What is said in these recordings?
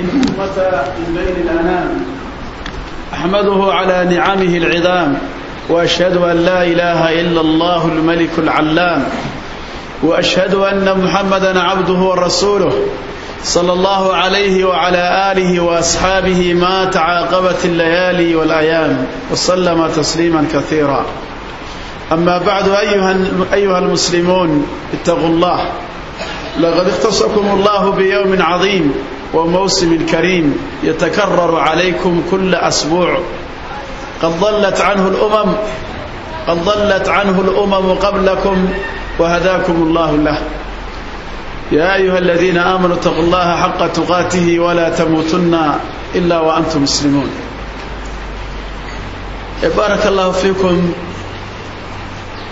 الأمة من بين الأنام أحمده على نعمه العظام وأشهد أن لا إله إلا الله الملك العلام وأشهد أن محمدا عبده ورسوله صلى الله عليه وعلى آله وأصحابه ما تعاقبت الليالي والأيام وسلم تسليما كثيرا. أما بعد، أيها المسلمون، اتقوا الله، لقد اختصكم الله بيوم عظيم وموسم كريم يتكرر عليكم كل أسبوع. قد ضلت عنه الأمم قبلكم وهداكم الله له. يا أيها الذين آمنوا اتقوا الله حق تقاته ولا تموتن إلا وأنتم مسلمون. بارك الله فيكم.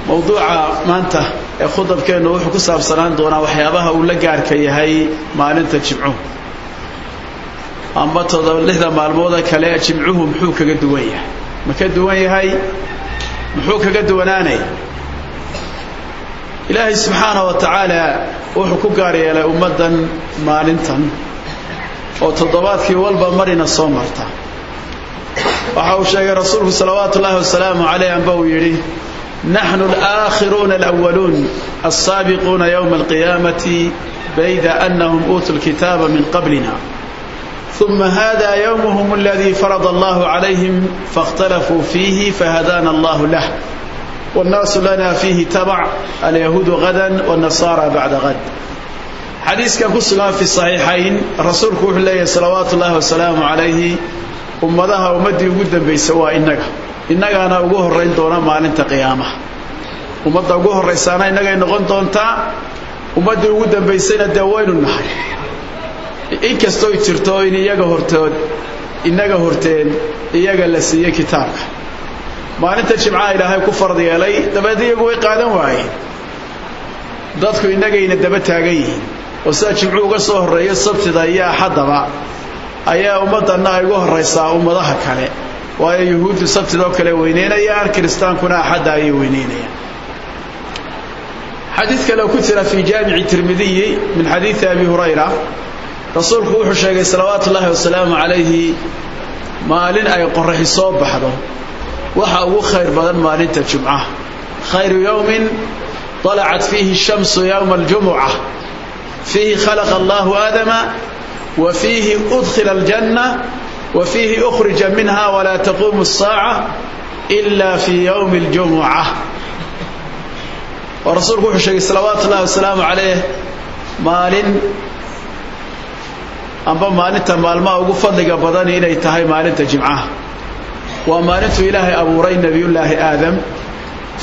Mowduuca maanta ee khudabkeennu wuxuu ku saabsanaan doonaa waxyaabaha uu la gaarka yahay maalinta jimcuhu amba todoba lixda maalmooda kale. Jimcuhu muxuu kaga duwan yahay? Ma ka duwan yahay? Muxuu kaga duwanaanaya? Ilaahay subxaana wa tacaala wuxuu ku gaar yeelay ummaddan maalintan oo toddobaadkii walba marina soo marta. Waxa uu sheegay rasuulku salawaatu ullaahi wasalaamu caleyh, amba uu yidhi: نحن الآخرون الأولون السابقون يوم القيامة، بيد أنهم أوتوا الكتاب من قبلنا، ثم هذا يومهم الذي فرض الله عليهم فاختلفوا فيه فهدانا الله له، والناس لنا فيه تبع، اليهود غدا والنصارى بعد غد. Xadiiskan ku sugan fi saxiixayn, rasuulku wuxuu leeyahay salawaatu ullaahi wasalaamu calayhi: ummadaha ummaddii ugu dambaysa waa innaga, innagaana ugu horrayn doona maalinta qiyaamaha. Ummadda ugu horraysaana innagay noqon doontaa, ummaddii ugu dambaysayna dee waynu nahay, inkastooy jirto in iyaga hortood, innaga horteen, iyaga la siiyey kitaabka. Maalinta jimcaha Ilaahay ku fard yeelay, dabeed iyagu way qaadan waayeen. Dadku innagayna daba taagan yihiin, oo sida jimcuhu uga soo horreeyo sabtida iyo axaddaba ayaa ummaddanna ay uga horraysaa ummadaha kale, waayo yuhuuddu sabtidoo kale weyneynayaan, kiristaankuna axadda ayay weyneynayaan. Xadiid kale oo ku jira fii jaamici Tirmidiyi min xadiidi Abi Hurayra, rasuulku wuxuu sheegay salawaatu ullaahi wasalaamu calayhi maalin ay qoraxi soo baxdo waxa ugu khayr badan maalinta jumcaha: khayru yowmin طalacat fiihi الshamsu yowma aljumuca, fiihi khalaqa allahu aadama, wa fiihi udkhila aljanna, wa fiihi ukhrija minha, walaa taquumu الsaaca ila fi yowmi اljumuca. Oo rasuulku wuxuu sheegay salawaatu ullahi wasalaamu calayh maalin amba maalinta maalmaha ugu fadliga badani inay tahay maalinta jimcaha. Waa maalintuu Ilaahay abuuray nebiyullaahi Aadam,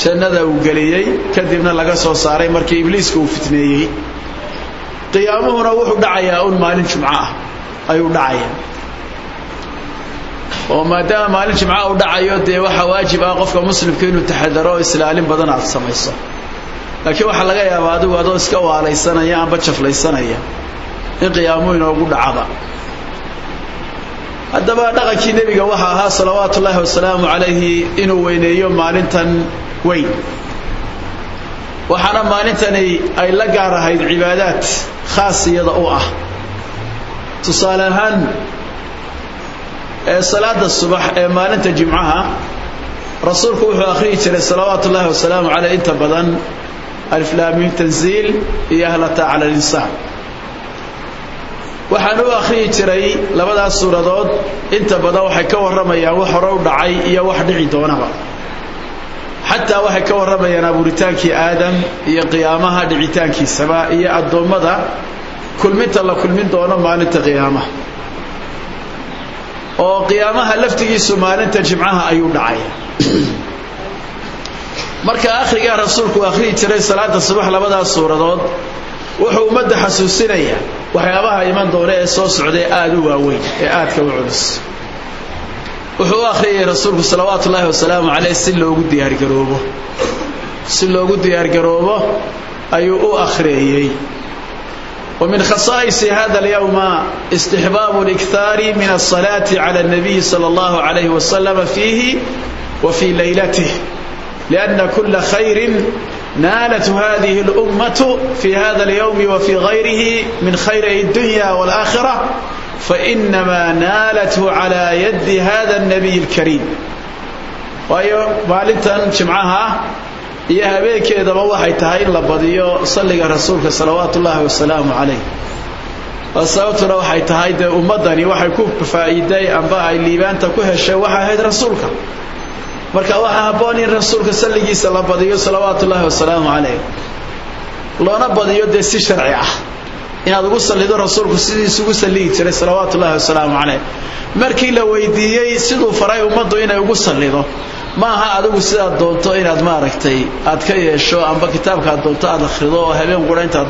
jannada uu geliyey, kadibna laga soo saaray markii Ibliiska uu fitneeyey. Qiyaamuhuna wuxuu dhacayaa un maalin jumco ah ayuu dhacayaa. Oo maadaama maalin jimca u dhacayo, dee waxaa waajib ah qofka muslimka inuu taxadaro oo islaalin badan aad samayso. Laakiin waxaa laga yaabaa adigu adoo iska waalaysanaya amba jaflaysanaya in qiyaamuhu inoogu dhacaba. Haddaba dhaqankii nebiga waxa ahaa salawaatu ullaahi wasalaamu calayhi inuu weyneeyo maalintan weyn, waxaana maalintani ay la gaar ahayd cibaadaad khaas iyada u ah. Tusaale ahaan, ee salaada subax ee maalinta jimcaha rasuulku wuxuu akhriyi jiray salawaatu ullaahi wasalaamu caleyh inta badan alif laam miim tanziil iyo hal ataa cala alinsaan. Waxaan u akhriyi jiray labadaas suuradood, inta badan waxay ka warramayaan wax hore u dhacay iyo wax dhici doonaba, xataa waxay ka warramayaan abuuritaankii Aadam iyo qiyaamaha dhicitaankiisaba iyo addoommada kulminta la kulmin doono maalinta qiyaamaha. Oo qiyaamaha laftigiisu maalinta jimcaha ayuu dhacaya. Marka akhrigaa rasuulku akhriyi jiray salaada subax labadaas suuradood wuxuu ummadda xasuusinayaa waxyaabaha iman doona ee soo socday, aada u waaweyn ee aadka u culus. Wuxuu u akhriyay rasuulku salawaatu ullaahi wasalaamu caleyh si loogu diyaargaroobo, si loogu diyaargaroobo ayuu u akhriyey. ومن خصائص هذا اليوم استحباب الإكثار من الصلاة على النبي صلى الله عليه وسلم فيه وفي ليلته، لأن كل خير نالت هذه الأمة في هذا اليوم وفي غيره من خير الدنيا والآخرة. Fainamaa naalathu calaa yadi hada الnabiy اlkariim. Waayo, maalintan jimcaha iyo habeenkeedaba waxay tahay in la badiyo salliga rasuulka salawaatu ullaahi wasalaamu calayh. Sababtuna waxay tahay, dee ummaddani waxay ku faa'iiday amba ay liibaanta ku heshay waxay ahayd rasuulka. Marka waxaa habboon in rasuulka salligiisa la badiyo salawaatu ullaahi wasalaamu calayh, loona badiyo dee si sharci ah, inaad ugu sallido rasuulku sidii isugu salligi jiray salawaatu ullahi wasalaamu calayh. Markii la weydiiyey siduu faray ummaddu inay ugu sallido, ma aha adigu sidaad doonto inaad maaragtay aad ka yeesho, amba kitaabkaad doonto aad akhrido, oo habeen qura intaad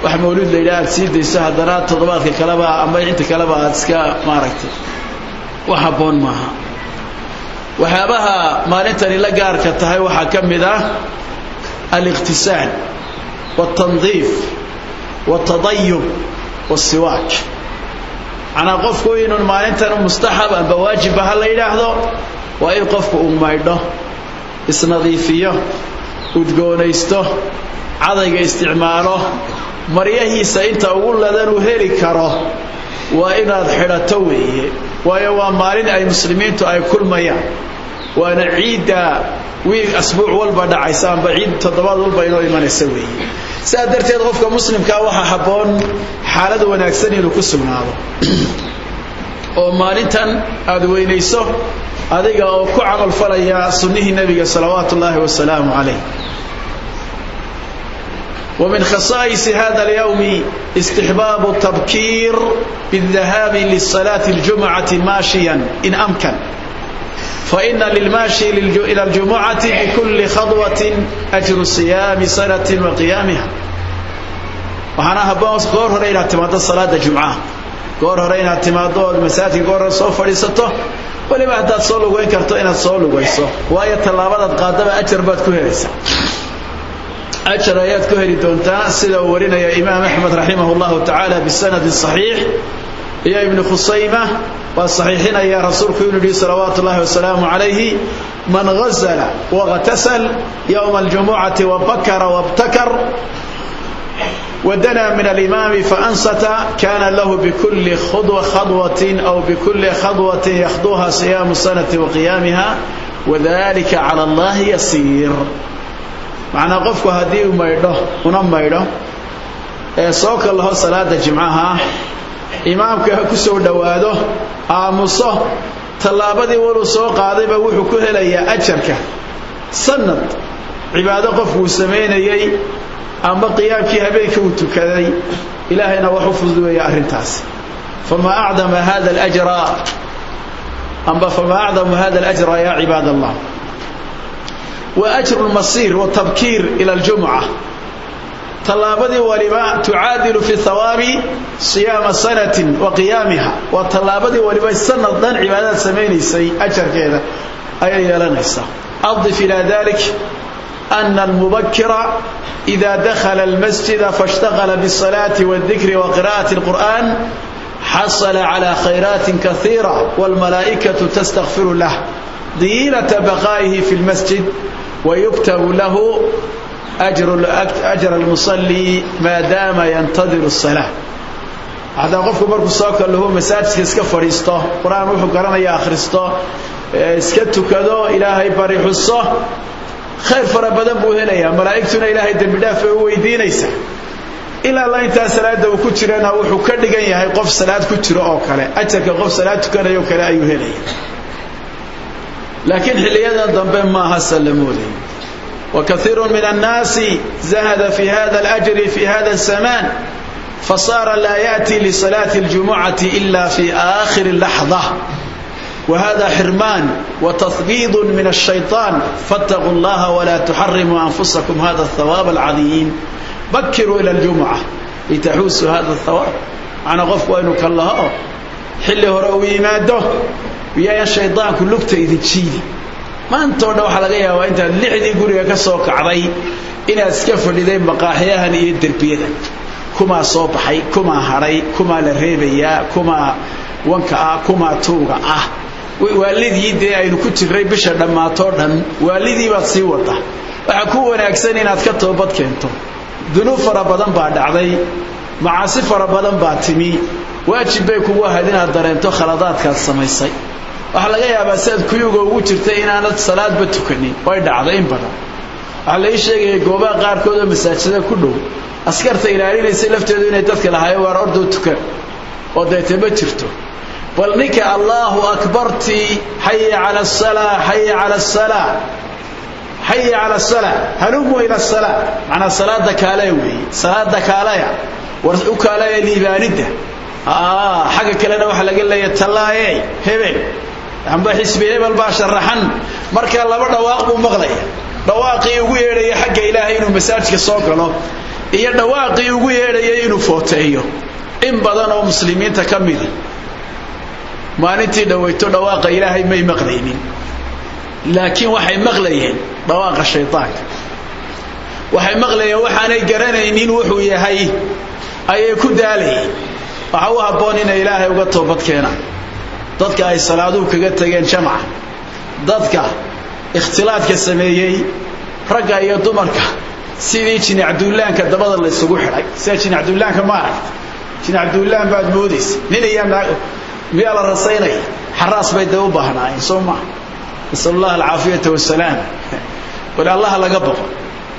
wax mawlid la yidhaha aad sii dayso, haddana toddobaadka kaleba amba inta kaleba aad iska maaragtay. Wax habboon maaha. Waxyaabaha maalintani la gaarka tahay waxaa ka mid ah aliqtisaal والtandiif والtadayub والsiwaak. Macnaa, qofku inuu maalintan mustaxab amba waajibba ha la yidhaahdo, waa in qofku uu maydho, isnadiifiyo, udgoonaysto, cadayga isticmaalo, maryahiisa inta ugu ladan uu heli karo waa inaad xidhato weeye. Waayo, waa maalin ay muslimiintu ay kulmayaan, waana ciidda wiig asbuuc walba dhacaysa amba ciid toddobaad walba inoo imanaysa weeye. Sidaa darteed qofka muslimkaa waxaa habboon xaalad wanaagsan inuu ku sugnaado, oo maalintan aada weynayso adiga oo ku camal falaya sunnihii nebiga salawaatu ullaahi wasalaamu calayh. ومن خصائص هذا اليوم استحباب التبكير بالذهاب للصلاة الجمعة ماشيا إن أمكن، فإن للماشي إلى الجمعة بكل خطوة أجر صيام سنة وقيامها. Waxaana habboon goor hore inaad timaado salaada jumcaha, goor hore inaad timaado ood masaajidka goor hore soo fadhiisato. Weliba haddaad soo lugeyn karto, inaad soo lugayso, waayo tallaabadaad qaadaba ajar baad ku helaysaa, ajar ayaad ku heli doontaa, sida uu warinaya imaam Axmed raximah llahu tacaala bisanadin saxiix iyo Ibnu Khusayma waa saxiixinaya, rasuulku inuu yihi salawaatu ullahi wasalaamu calayhi: "Man gazala waغtasal yowma aljumucati wabakara wabtakar ودنا من الإمام فأنصت، كان له بكل خطوة خطوة أو بكل خطوة يخطوها صيام سنة وقيامها، وذلك على الله يسير." Macnaa, qofku haddii uu maydho una maydho ee soo kallaho salaada jimcaha, imaamka ku soo dhowaado, aamuso, tallaabadii waluu soo qaadayba wuxuu ku helayaa ajarka sanad cibaado qofkuu samaynayey ama qiyaamkii habeenkii uu tukaday. Ilaahayna wax u fududeeya arrintaas. Fama acdama hada alajra amba fama acdamu hada alajra ya cibaad Allah! Wa ajru lmasiir watabkiir ila aljumca, tallaabadii waliba tucaadilu fi thawaabi siyaama sanatin wa qiyaamiha. Waa tallaabadii waliba sanad dhan cibaadadaad samaynaysay ajarkeeda ayay yeelanaysaa. Adif ila dalik أن المبكر إذا دخل المسجد فاشتغل بالصلاة والذكر وقراءة القرآن حصل على خيرات كثيرة، والملائكة تستغفر له طيلة بقائه في المسجد، ويكتب له أجر المصلي ما دام ينتظر الصلاة. Haddaa qofku markuu soo kalluhu masaajidka iska fadhiisto, qur-aan wuxuu garanaya akhristo, iska tukado, ilaahay bari xuso, khayr fara badan buu helayaa. Malaa'igtuna ilaahay dembi dhaaf bay u weydiinaysaa. Ilaa la intaa salaada uu ku jirana wuxuu ka dhigan yahay qof salaad ku jiro oo kale, ajarka qof salaad tukanayo kale ayuu helaya. Laakiin xilliyadan dambe maaha sallamoodey. وكثير من الناس زهد في هذا الأجر في هذا الزمان، فصار لا يأتي لصلاة الجمعة إلا في آخر اللحظة، وهذا حرمان وتثبيط من الشيطان. فاتقوا الله ولا تحرموا أنفسكم هذا الثواب العظيم. بكروا إلى الجمعة لتحوسوا هذا الثواب. Macnaa, qofku waa inuu kallaho xilli hore uu yimaado, yaayan shaydaanku lugta idin jiidi. Maantao dhan waxaa laga yaabaa intaad 6dii guriga ka soo kacday inaad iska fadhiday maqaaxyahan iyo derbiyadan, kumaa soo baxay, kumaa hadhay, kumaa la reebayaa, kumaa wanka ah, kumaa tuuga ah. Waalidii dee aynu ku jirray bisha dhammaatoo dhan waalidii baad sii wada. Waxaa ku wanaagsan inaad ka toobad keento. Dunuub fara badan baa dhacday, macaasi fara badan baa timi. Waajib bay kugu ahayd inaad dareento khaladaadkaad samaysay. Waxaa laga yaabaa si aad kuyuga ugu jirtay inaanad salaadba tukanin. Way dhacday in badan. Waxaa la ii sheegayay goobaha qaarkood oo masaajida ku dhow askarta ilaalinaysay lafteedu inay dadka lahaayeen waar ordoo tukan oo deete ma jirto. Bal ninka Allahu akbartii, xaya cala asalaa, xaya cala asalaa, xaya cala asalaa, halumu ila asalaa, macnaa salaada kaalaya weeye, salaada kaalaya, war u kaalaya liibaanidda. Xagga kalena waxaa laga leeyahay tallaaye hebel amba xisbi hebel baa sharaxan. Marka laba dhawaaq buu maqlaya, dhawaaqii ugu yeedhaya xagga Ilaahay inuu masaajidka soo galo iyo dhawaaqii ugu yeedhayay inuu footeeyo. In badan oo muslimiinta ka midi maalintii dhaweyto dhawaaqa Ilaahay may maqlaynin, laakiin waxay maqlayeen dhawaaqa shaydaanka. Waxay maqlayeen waxaanay garanaynin wuxuu yahay ayay ku daalayeen. Waxa u habboon inay Ilaahay uga toobad keenaan dadka ay salaaduhu kaga tageen jamaca, dadka ikhtilaadka sameeyey, ragga iyo dumarka sidii jinacduulaanka dabada la isugu xidhay. Sida jinacduulaanka ma aragta, jinacduulaan baad moodaysa nin iyo naag miyaa la rasaynaya? Xaraas bay dee u baahnaayeen, soo maa? Nasal allah alcaafiyata wasalaam. Wal allaha laga baqo.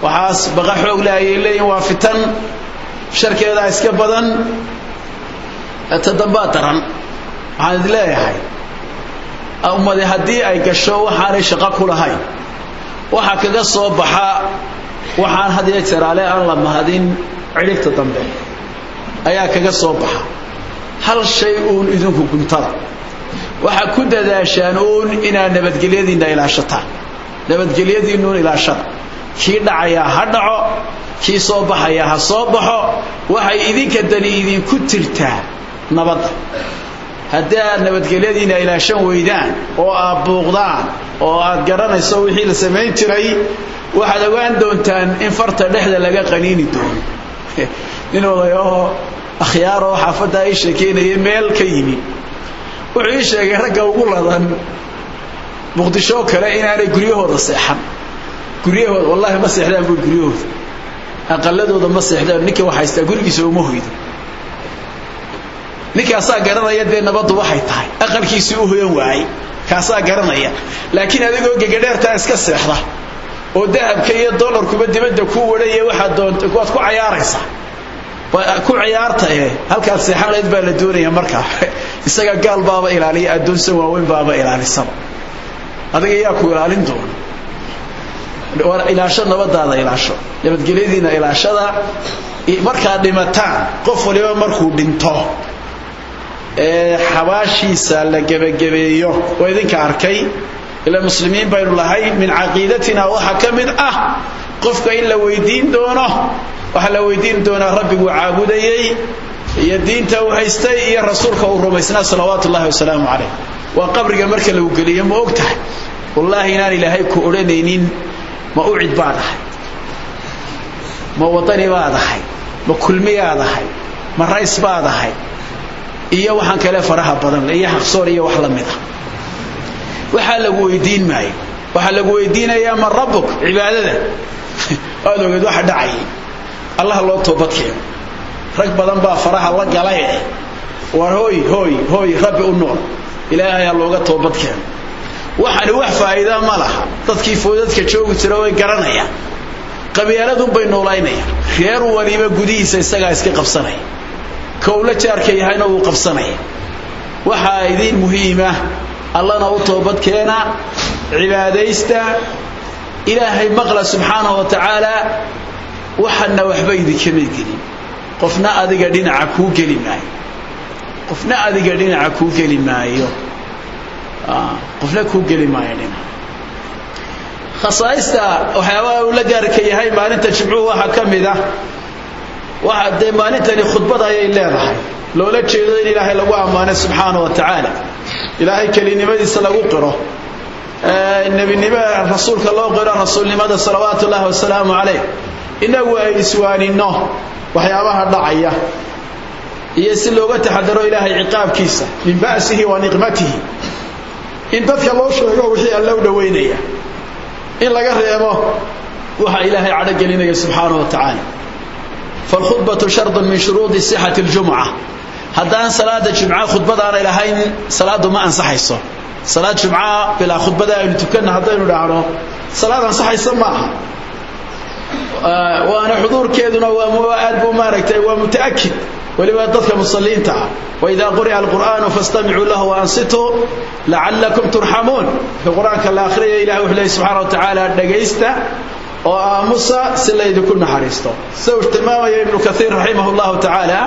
Waxaas baqa xoog leh ayay leeyihin, waa fitan sharkeedaa iska badan, ta dambaa daran. Waxaan idin leeyahay ummadi haddii ay gasho waxaanay shaqo ku lahayn, waxa kaga soo baxa waxaan had iyo jeeraale aan la mahadin, cidhibta dambe ayaa kaga soo baxa. Hal shay uun idinku guntada waxaa ku dadaashaan uun inaad nabadgelyadiinna ilaashataan. Nabadgelyadiinnuun ilaashada. Kii dhacayaa ha dhaco, kii soo baxayaa ha soo baxo, waxay idinka dani idinku tirtaa nabadda. Haddii aad nabadgelyadiinna ilaashan weydaan oo aad buuqdaan oo aad garanayso wixii la samayn jiray, waxaad ogaan doontaan in farta dhexda laga qaniini doono. Nin odayoo akhyaaroo xaafaddaa ii sheekeynayay meel ka yimi wuxuu ii sheegay ragga ugu ladan Muqdisho kale inaanay guryahooda seexan. Guryahooda wallaahi ma seexdaan buu, guryahooda aqaladooda ma seexdaan. Ninka wax haystaa gurigiisa uma hoydo. Ninkaasaa garanaya dee nabaddu waxay tahay, aqalkiisii u hoyan waayey kaasaa garanaya. Laakiin adigoo gegadheertaa iska seexda oo dahabka iyo dollarkuba dibadda ku wadhaya, waxaad doonta waad ku cayaaraysaa, ku ciyaarta ee halkaad seexan lahayd baa la doonaya. Markaa isaga gaal baaba ilaaliya, addoonsan waaweyn baaba ilaalisaba, adiga yaa ku ilaalin doona? War ilaasho nabadaada, ilaasho nabadgelyadiina, ilaashada. Markaad dhimataan, qof waliba markuu dhinto ee xabaashiisa la gebagabeeyo, waa idinka arkay, ila muslimiin baynu lahay, min caqiidatina waxaa ka mid ah qofka in la weydiin doono. Waxaa la weydiin doonaa rabbiguu caabudayey iyo diinta uu haystay iyo rasuulka uu rumaysnaa salawaatu ullahi wasalaamu calayh. Waa qabriga marka lagu geliyo. Ma og tahay wallaahi inaan Ilaahay ku odhanaynin ma ucid baad ahay, ma wadani baad ahay, ma kulmiyaad ahay, ma rays baad ahay, iyo waxaan kale faraha badan iyo xaqsoor iyo wax la mid ah? Waxaa lagu weydiin maayo. Waxaa lagu weydiinayaa man rabbuk, cibaadada waad ogeed waxa dhacayay. Allah loo toobad keeno. Rag badan baa faraha la galay. War hooy hooy hooy, rabbi u nool, Ilaahay ha looga toobad keeno. Waxani wax faa'iida ma laha. Dadkii foodadka joogi jira way garanayaan, qabyaaladun bay noolaynayaan. Reer waliba gudihiisa isagaa iska qabsanaya, kowla jaarka yahayna wuu qabsanaya. Waxaa idiin muhiima allana u toobad keena, cibaadaysta, Ilaahay maqla subxaanahu wa tacaala. Waxana waxba idinkama gelin. Qofna adiga dhinaca kuu geli maayo, qofna adiga dhinaca kuu geli maayo, qofna kuu geli maayo dhinaca. Khasaaista waxyaabaha uu la gaarka yahay maalinta jimcuhu waxaa ka mid ah, waxa dee maalintani khudbad ayay leedahay loola jeedo in Ilaahay lagu ammaano subxaana wa tacaala, Ilaahay kelinimadiisa lagu qiro, nebinimo rasuulka loo qiro rasuulnimada salawaatu ullahi wasalaamu calayh, inagu ay iswaaninno waxyaabaha dhacaya iyo si looga taxadaro Ilaahay ciqaabkiisa, min ba'sihi wa niqmatihi, in dadka loo sheego wixii Alle u dhoweynaya, in laga reebo waxa Ilaahay cadho gelinaya subxaanahu wa tacaala. Falkhudbatu shardun min shuruudi sixati aljumca. Haddaan salaada jumca khudbad aanay lahayn, salaadu ma ansaxayso. Salaad jumca bilaa khudbada aynu tukanna haddaynu dhahno, salaad ansaxaysa ma aha. Waana xuduurkeeduna waa aad buu maaragtay waa mutaakid, weliba dadka musalliinta ah. Waidaa quri'a alqur'aanu fastamicuu lahu waansituu lacallakum turxamuun. Marka qur-aanka la akhriyaya, ilahi wuxuu leeyay subxaana wa tacaala, dhagaysta oo aamusa si laydinku naxariisto. Sida uu tilmaamaya Ibnu Kathiir raximah llahu tacaala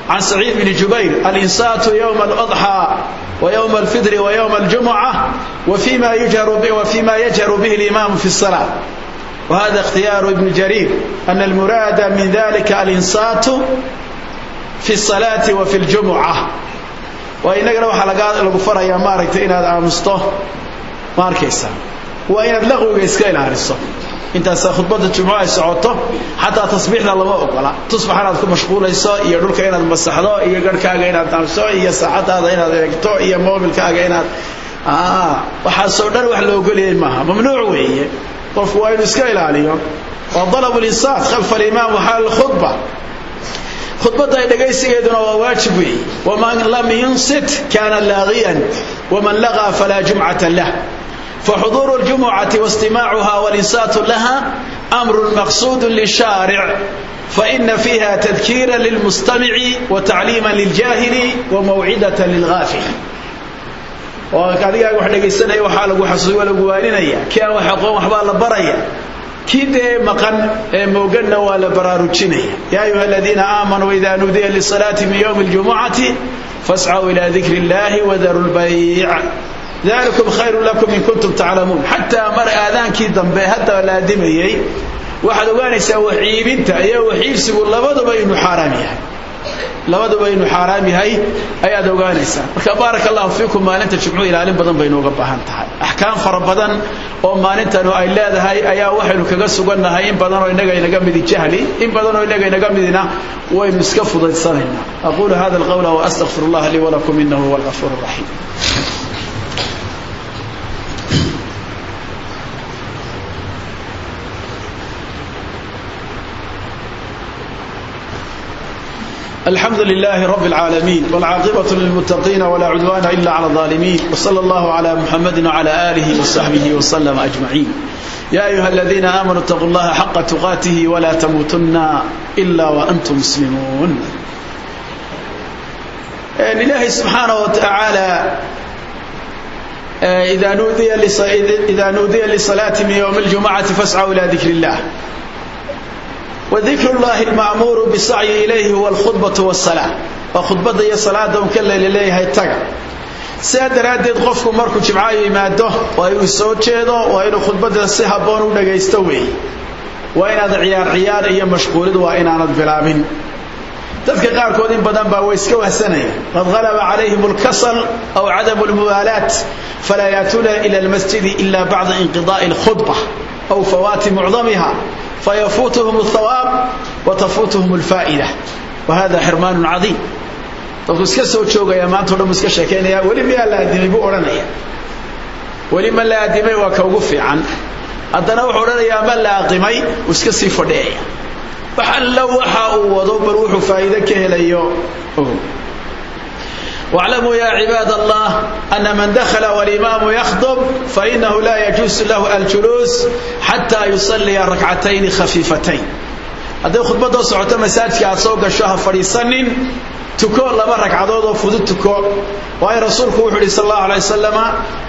can Saciid bni Jubayr, alinsaatu yowma aladxaa ويوم الفطر ويوم الجمعة وفيما يجهر به الإمام في الصلاة. وهذا اختيار ابن جرير، أن المراد من ذلك الإنصات في الصلاة وفي الجمعة. وإننا waxa lagu farayaa maaragtay inaad aamusto, ma arkaysaa, waa inaad laqwiga iska ilaaliso intaas khudbada jumco ay socoto. Xataa tasbiixda lama ogola, tusbax inaad ku mashquulayso iyo dhulka inaad masaxdo iyo garhkaaga inaad dhaamso iyo saacadaada inaad eegto iyo moobilkaaga inaad, waxaasoo dhan wax la ogoliyay maaha, mamnuuc weeye. Qofku waa inuu iska ilaaliyo. Waa dalabu linsaat khalfa alimaam waxaa alkhudba, khudbadda ay dhagaysigeeduna waa waajib weeye. Waman lam yunsit kaana laagiyan, waman lagaa falaa jumcata lah. فحضور الجمعة واستماعها والإنصات لها أمر مقصود للشارع، فإن فيها تذكيرا للمستمع وتعليما للجاهل وموعدة للغافل. Adigaa wax dhegaysanaya waxaa lagu xasuuy, waa lagu waaninaya. Kii aan wax aqoon waxbaa la baraya, kii dee maqan ee mooganna waa la baraarujinaya. يا أيها الذين آمنوا إذا نودي للصلاة من يوم الجمعة فاسعوا إلى ذكر الله وذروا البيع ذلكم خير لكم إن كنتم تعلمون. Xataa mar aadaankii dambe hadda la aadimayey, waxaad ogaanaysaa wax iibinta iyo wax iibsigu labaduba inuu xaaraam yahay, labaduba inuu xaaraam yahay ayaad ogaanaysaa. Marka baaraka Allahu fiikum, maalinta jimcuhu ilaalin badan bay nooga baahan tahay. Axkaam fara badan oo maalintanu ay leedahay ayaa waxaynu kaga sugannahay in badan oo inaga inaga midi jahli, in badan oo inaga inaga midina waynu iska fudaysanaynaa. أقول هذا القول وأستغفر الله لي ولكم، إنه هو الغفور الرحيم. الحمد لله رب العالمين، والعاقبة للمتقين، ولا عدوان إلا على الظالمين، وصلى الله على محمد وعلى آله وصحبه وسلم أجمعين. يا أيها الذين آمنوا اتقوا الله حق تقاته ولا تموتن إلا وأنتم مسلمون. إلهي سبحانه وتعالى إذا نودي للصلاة من يوم الجمعة فاسعوا إلى ذكر الله. وذكر الله المأمور بالسعي إليه هو الخطبة والصلاة، وخطبة هي صلاة كلا إليه taga. Sidaa daraaddeed qofku markuu jimcaha yimaado waa inuu soo jeedo, waa inuu khudbadda si habboon u dhagaysto weeye. Waa inaad ciyaar ciyaar iyo mashquulid waa inaanad bilaabin. Dadka qaarkood in badan baa way iska wahsanaya. قد غلب عليهم الكسل أو عدم المبالاة، فلا يأتون إلى المسجد إلا بعد انقضاء الخطبة أو فوات معظمها، فيفوتهم الثواب وتفوتهم الفائدة، وهذا حرمان عظيم. Dadku iska soo joogaya, maanta o dhan iska sheekaynaya. Weli miyaa la addimay buu odhanaya. Weli ma la addimay waa ka ugu fiican. Haddana wuxuu odhanayaa ma la aqimay, uu iska sii fadhiyaya. Wax allo waxa uu wado bal wuxuu faa'iido ka helayo ogow. واعلموا يا عباد الله أن من دخل والإمام يخطب فإنه لا يجوز له الجلوس حتى يصلي ركعتين خفيفتين. Hadday khudbadoo socoto masaajidka aad soo gasho, ha fadhiisanin, tuko laba ragcadood oo fudud tuko. Waayo rasuulku wuxuu yihi sal allahu alay wasalama: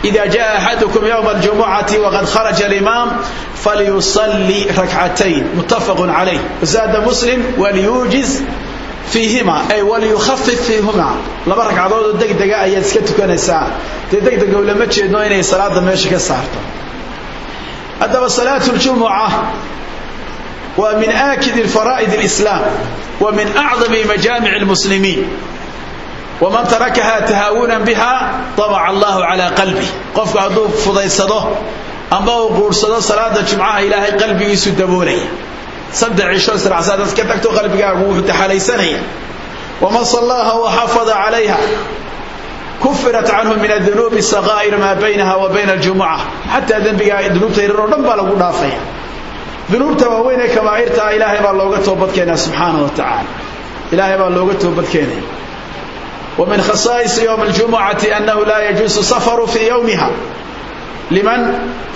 إذا جاء أحدكم يوم الجمعة وقد خرج الإمام فليصلي ركعتين. متفق عليه. وزاد مسلم: وليوجز فيهما، أي وليخفف فيهما. Laba ragcadood oo degdega ayaad iska tukanaysaa. Dee degdega ulama jeedno inay salaada meesha ka saarto. Haddaba salaatu ljumuca waa min aakid faraa'id alislaam wa min acdami majaamic almuslimiin. ومن تركها تهاونا بها طبع الله على قلبه. Qofku hadduu fudaysado amba uu quursado salaada jumcaha, Ilaahay qalbigiisu daboolaya. 3 cisho israacsaad ka tagto, qalbigaagu wuxuu taxalaysanaya. ومن صلاها وحافظ عليها كفرت عنه من الذنوب الصغائر ما بينها وبين الجمعة. Xataa dembiga dunuubta yaryar oo dhan baa lagu dhaafaya. Dunuubta waaweyn ee kabaa'irta Ilaahay baa looga toobad keenaa subxaanahu wa tacaala, Ilaahay baa looga toobad keenaya. Wa min khasaa'is yowm aljumucati annahu laa yajuusu safaru fii yowmiha liman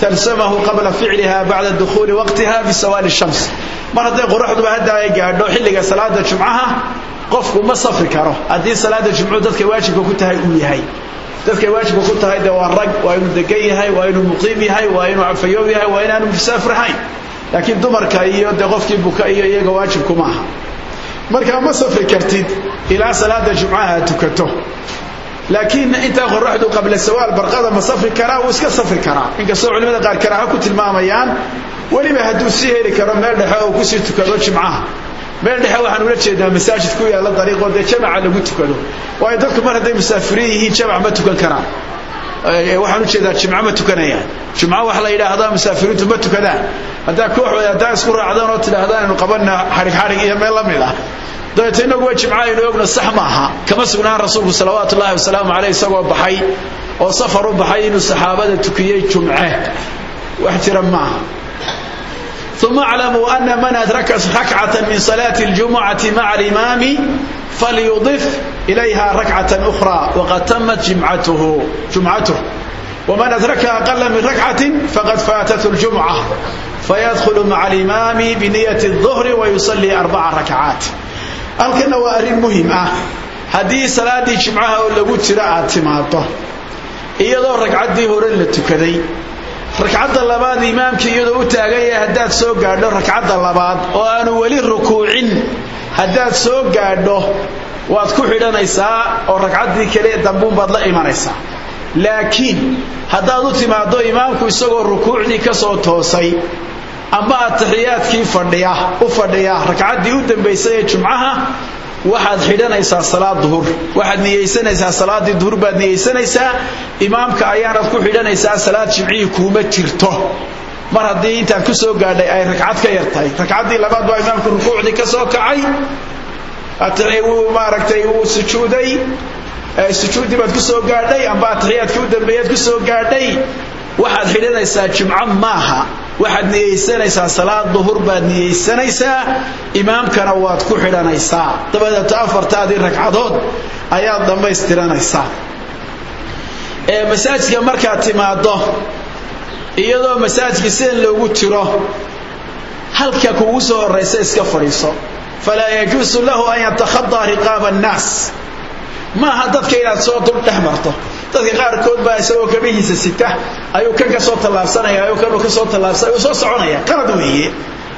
talsamahu qabla ficliha bacda dukhuuli waqtiha bisawaali shams. Mar hadday qoraxduba hadda ay gaadho xilliga salaada jumcaha, qofku ma safri karo haddii salaada jumcuhu dadka waajibka ku tahay uu yahay. Dadkay waajibka ku tahay dee waa rag, waa inuu degan yahay, waa inuu muqiim yahay, waa inuu cafayoob yahay, waa inaanu musaafir ahayn. Laakiin dumarka iyo dee qofkii buka iyo iyaga waajibkuma aha. Markaa ma safri kartid ilaa salaada jumcaha aad tukato. Laakiin intaa qoraxdu qabla sawaal barqada ma safri karaa? Wuu iska safri karaa, inkastoo culimada qaar karaaho ku tilmaamayaan. Weliba hadduu sii heli karo meel dhexe oo kusii tukado jimcaha. Meel dhexe waxaan ula jeedaa masaajid ku yaalla dariiqoo dee jamaca lagu tukado, waayo dadku mar hadday musaafiriin yihiin jamac ma tukan karaan. Waxaan ujeedaa jimco ma tukanayaan. Jimco waxa la yidhaahdaa musaafiriintu ma tukadaan. Haddaa koox haddaa isku raacdaan oo tidhaahdaan aynu qabana xadhig xadhig iyo meel la mid ah, dabeeto innagu waa jimco aynu ogno, sax maaha. Kama sugnaan rasuulku salawaatu ullahi wasalaamu caleyh isagoo baxay oo safar u baxay inuu saxaabada tukiyey jumce, wax jira maaha. Uma aclamuu ana man adraka rakcata min salaati اljumucati maca alimaami falyudif ilayha rakcata ukhra waqad tamat jumcatuh, waman adraka aqala min rakcati faqad faatathu اljumca fayadkhulu maca alimaami biniyati الظuhri wayusalii 4 rakcaat. Halkana waa arrin muhim ah. Haddii salaadii jimcaha oo lagu jiro aad timaado iyadoo ragcaddii hore la tukaday, ragcadda labaad imaamkii iyadoo u taagan yahay haddaad soo gaadho, ragcadda labaad oo aanu weli rukuucin haddaad soo gaadho, waad ku xidhanaysaa oo ragcaddii kale dambuunbaad la imanaysaa. Laakiin haddaad u timaaddo imaamku isagoo rukuucdii ka soo toosay ama atixiyaadkii fadhiya u fadhiya ragcaddii u dambaysay ee jumcaha, waxaad xidhanaysaa salaad duhur, waxaad niyeysanaysaa salaaddii duhur baad niyeysanaysaa, imaamka ayaanad ku xidhanaysaa. Salaad jimcihii kuuma jirto mar haddii intaad ku soo gaadhay ay ragcad ka yar tahay. Ragcaddii labaad baa imaamku rukuucdii ka soo kacay, wuu maaragtay wuu sujuuday, sujuuddii baad ku soo gaadhay amba atixiyaadkii u dambeeyaad ku soo gaadhay, waxaad xidhanaysaa jimco maaha, waxaad niyeysanaysaa salaad duhur baad niyeysanaysaa, imaamkana waad ku xidhanaysaa. Dabadeeto afartaadii ragcadood ayaad dhammaystiranaysaa. Masaajidka markaad timaaddo iyadoo masaajidka sidan loogu jiro, halka kugu soo horraysa iska fadhiiso. Falaa yajuusu lahu an yatakhadaa riqaaba annaas. Maaha dadka inaad soo dul dhex marto. Dadka qaarkood baa isagoo kabihiisa sita ayuu kan ka soo tallaabsanaya, ayuu kan ka soo tallaabsanaya, uu soo soconaya. Qalad weeye,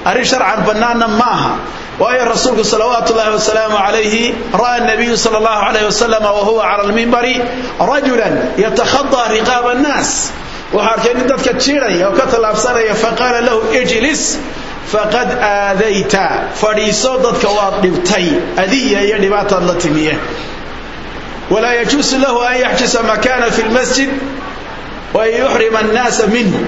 arrin sharcan bannaanna maaha. Waayo rasuulku salawaatu ullahi wasalaamu calayhi, ra'a nabiyu sala allahu calayhi wasalam wa huwa cala almimbari rajulan yatakhadaa riqaaba annaas. Waxaa arkay nin dadka jiidhaya oo ka tallaabsanaya. Faqaala lahu ijlis faqad aadayta, fadhiiso, dadka waad dhibtay, adiya iyo dhibaataad la timiye. Walaa yajuusu lahu an yaxjisa makana fi lmasjid wa an yuxrima annaasa minhu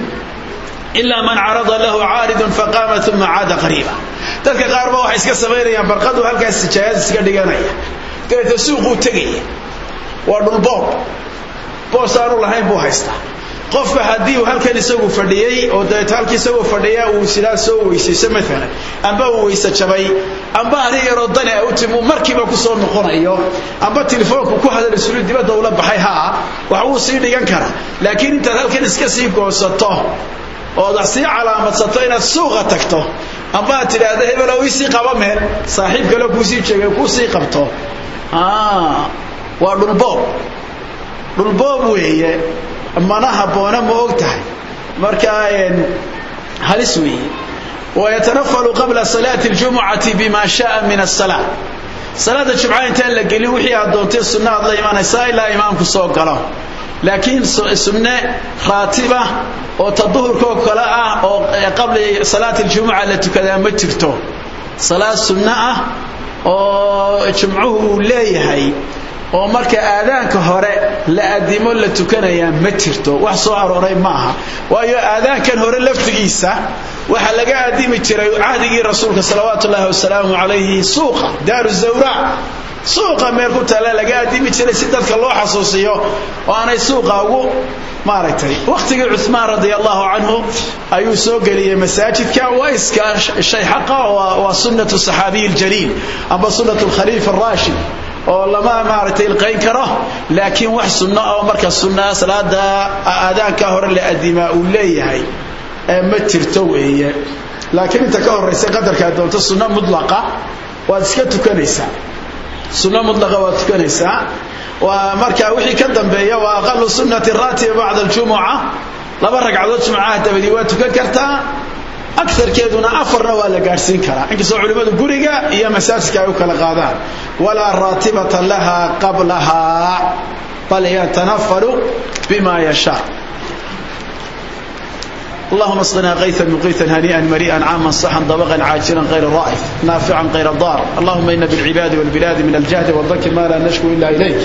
ila man carada lahu caaridun faqaama uma caada qariiba. Dadka qaar ba waxay iska samaynayaan barqadu halkaas sijaayad iska dhiganaya, dabeeta suuquu tegaya. Waa dhulboob, boos aanu lahayn buu haystaa. Qofka haddii uu halkan isagu fadhiyey oo dabeeto halkii isagoo fadhiya uu sidaa soo weysayso maalan, amba uu weyse jabay, amba arrin yaroo dani a u timi, uu markiiba ku soo noqonayo, amba telefoonku ku hadal isulu dibadda ula baxay, haa, wax wuu sii dhigan karaa. Laakiin intaad halkan iska sii goosato ood wax sii calaamadsato inaad suuqa tagto, amba aad tidhaahdo hebelow isii qaba meel, saaxiib kale kuusii jeegay kuusii qabto, waa dhulboob, dhulboob weeye, mana habboona, ma og tahay? Marka halis weeye. Wayatanafalu qabla salaati اljumucati bima shaءa min aلsalaa. Salaada jumca intaan la gelin wixii aad doontay sunna aad la imanaysaa ilaa imaamku soo galo. Laakiin sunne raatiba oo ta duhurka oo kale ah oo qabla salaati aljumuca la tukadaa ma jirto. Salaad sunno ah oo jumcuhu uu leeyahay oo marka aadaanka hore la adimo la tukanayaa ma jirto, wax soo arooray ma aha. Waayo aadaankan hore laftigiisa waxaa laga aadimi jiray cahdigii rasuulka salawaatu ullaahi wasalaamu calayhi suuqa daaru zawraa, suuqa meel ku taalla laga aadimi jiray si dadka loo xasuusiyo oo aanay suuqa ugu maaragtay. Waqtigii Cuthmaan radia allahu canhu ayuu soo geliyey masaajidka. Waa iska shay xaqa, waa sunnatu saxaabiyi aljaliil amba sunnatu alkhaliifa araashid. Oo lama maaragtay ilqayn karo, laakiin wax sunno oo marka sunnaa salaada aadaanka hore la adimaa uu leeyahay ma jirto weeye. Laakiin inta ka horeysa qadarkaa doonto sunno mudlaqa waad iska tukanaysaa, sunno mudlaqa waad tukanaysaa. Waa marka wixii ka dambeeya waa aqalu sunnati raatiba bacda aljumuca, 2 ragcadood jumcaha dabadii waa tukan kartaa, agarkeeduna 4na waa la gaadhsiin karaa, inkastoo culimmadu guriga iyo masaajidka ay u kala qaadaan. Walaa raatibata laha qablahaa bal yatanafalu bima yashaa. اللهم اسقنا غيثا مغيثا هنيئا مريئا عاما صحا طبقا عاجلا غير رائف نافعا غير ضار. اللهم إن بالعباد والبلاد من الجهد والضك ما لا نشكو إلا إليك.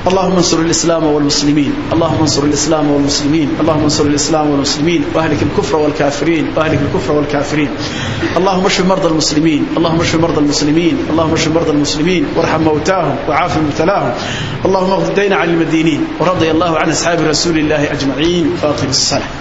اللهم انصر الإسلام والمسلمين، اللهم انصر الإسلام والمسلمين، اللهم انصر الإسلام والمسلمين، وأهلك الكفر والكافرين، وأهلك الكفر والكافرين. اللهم اشف مرضى المسلمين، اللهم اشف مرضى المسلمين، اللهم اشف مرضى المسلمين، وارحم موتاهم وعاف مبتلاهم. اللهم اغض الدين عن المدينين، ورضي الله عن أصحاب رسول الله أجمعين. فاطم الصلاة.